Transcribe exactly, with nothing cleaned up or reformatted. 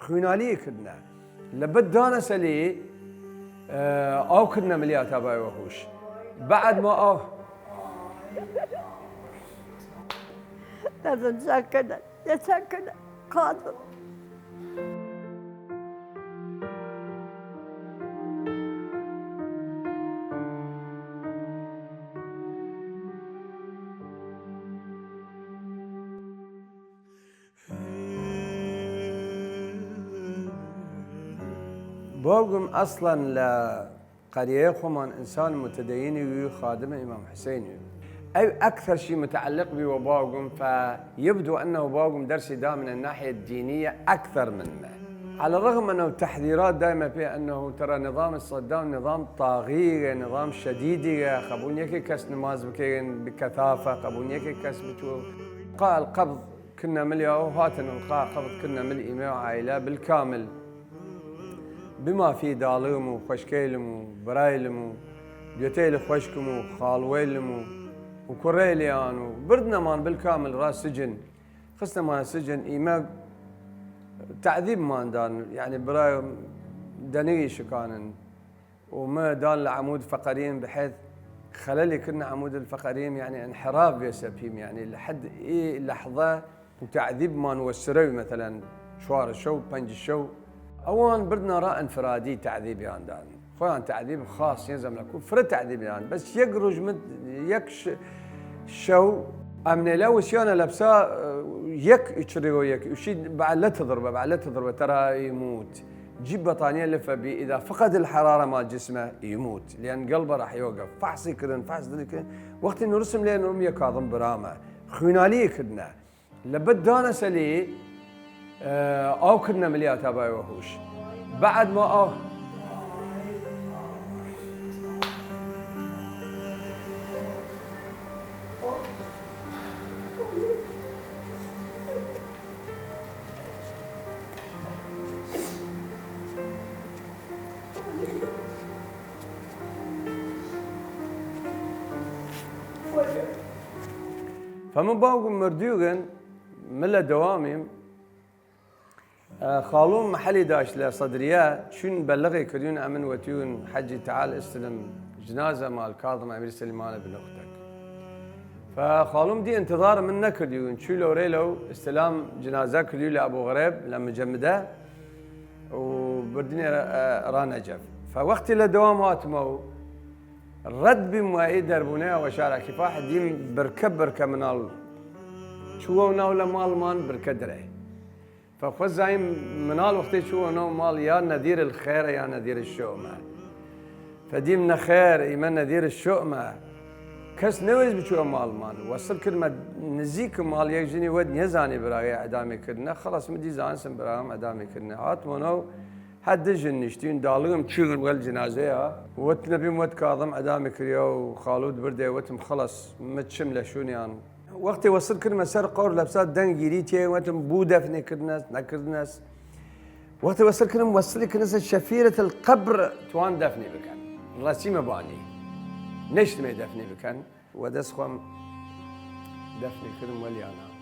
خوینالی کردنە. لەبەد دانەسەلی، ئاو کردنە ملی ئەتا بایە وە هووش. بعد ما ئاو نەزم چاکەدە، یە چاکەدە، قادم. باوگم ئەسڵەن لە قەریەێ خوەمان ئنسان متدەینی وی، خادم ئیمام حسەینی وی. ئەو ئەکثەر شی متعلق بی وە باوگم، فیبدو ئەنه باوگم دەرسی دا من الناحیە دینیە ئەکثەر من مە. علی الرغم ئەنه تحذیرات دایمە پێ ئەنه ترە نظام صدام نظام طاغیە، نظام شدیدیە، قەبول نیە ک کەس نماز بکەێن بکەثافە، قەبول نیە ک کەس بچوو قا القبض کردنە مل یا ئەو هاتن القا قبض کردنە مل ئیمە و عائلە بالکامل. بما فی داڵگم و خوەشکەیلم و برایلم و دوێتەیل خوەشکم و خاڵوەیلم و، و کوڕەیلیان و بردنەمان بالکامل را سجن. خستنەمان سجن، ئیمە تعذیبمان دان، یعنی برای دەنگی شکانن. و مە دان لە عمود فقریم بحیث خەلەلی کردن عمود الفقریم، یعنی انحراف بێسە پیم، یعنی لە حد ئی لەحظە و تعذیبمان وە سرەوی، مەسەلەن چوار شەو، پەنج شەو، ئەوان بردنە را انفرادی تعذیبیان دان. خوەیان تعذیب خاص نیە زەملە کو فرە تعذیبیان، بەس یەک روژ مد، یەک ش-، شەو ئەمنێلە وسیانە لەپسا، یەک ئچریوە یەک، وشی بعلە تضربە، بعلە تضربە، ترا یموت. جی بەتانیە لفە بی، ئیدا فقد الحرارە مال جسمە یموت. لەن گەڵ بەڕەحیۆگە. فحسی کردن، فحس دلی کردن. وەختی نورسم لێ نورم یە کاظم برامە. خوینالی کردنە. لەبەد دانەسەلی، ئاو کردنە ملی ئەتا بایە وە هووش. بعد ما ئاو فمن باوگم مردووگن، من لە دەوامیم، ئە، خاڵوم محلی داشت لە سەدریە، چوین بەلەغی کردیون ئەمن وەتیون حەجی تعال استلم جنازە مال کاظم ئەمیر سلیمان بن ئختک. فە خاڵوم دی انتظار من نەکردیون، چوی لەورەیلەو استلام جنازە کردیو لە ئەبو غرێب لە مجمدە و بردنی را، ئە، را نەجەف. فە وەختی لە دەوام هاتمە و رەد بیم وە ئی دەربوونەیە وە شارە کفاح دیم برکە برکە مناڵ چووە و ناو لە ماڵمان برکە درەی. فە خوەزایم مناڵ وەختێ چووە ناو ماڵ یا نەدیر الخێرە یا نەدیر الشۆمە. فە دیم نەخێر، ئیمە نەدیر الشۆمە. کەس نەوێز بچووە ماڵمان. وەسڵ کردمە نزیک ماڵ یەک ژنی وەت نیەزانی براگەی ئەدامی کردنە. خەڵەس من دی زانسم براگەم ئەدامی کردنە. هاتمە ناو هە دژن نیشتین داڵگم چیغن وەل جنازەیە. وەت نەبیم وەت کاظم ئەدامی کریا و خاڵود بردێ وەتم خەڵەس مچم لە شوونیان. وەختێ وەسڵ کردمە سەر قەور لەپسا دەنگ گیری تێ وەتم بوو دەفنێ کردنەس، نەکردنەس. وەختێ وەسڵ کردم وەسڵی کردنەسە شەفیرەت القبر توان دەفنی بکەن. ڕەسیمە بانی. نەشتمێ دەفنی بکەن. وە دەس خوەم دەفنی کردم وەلیانا.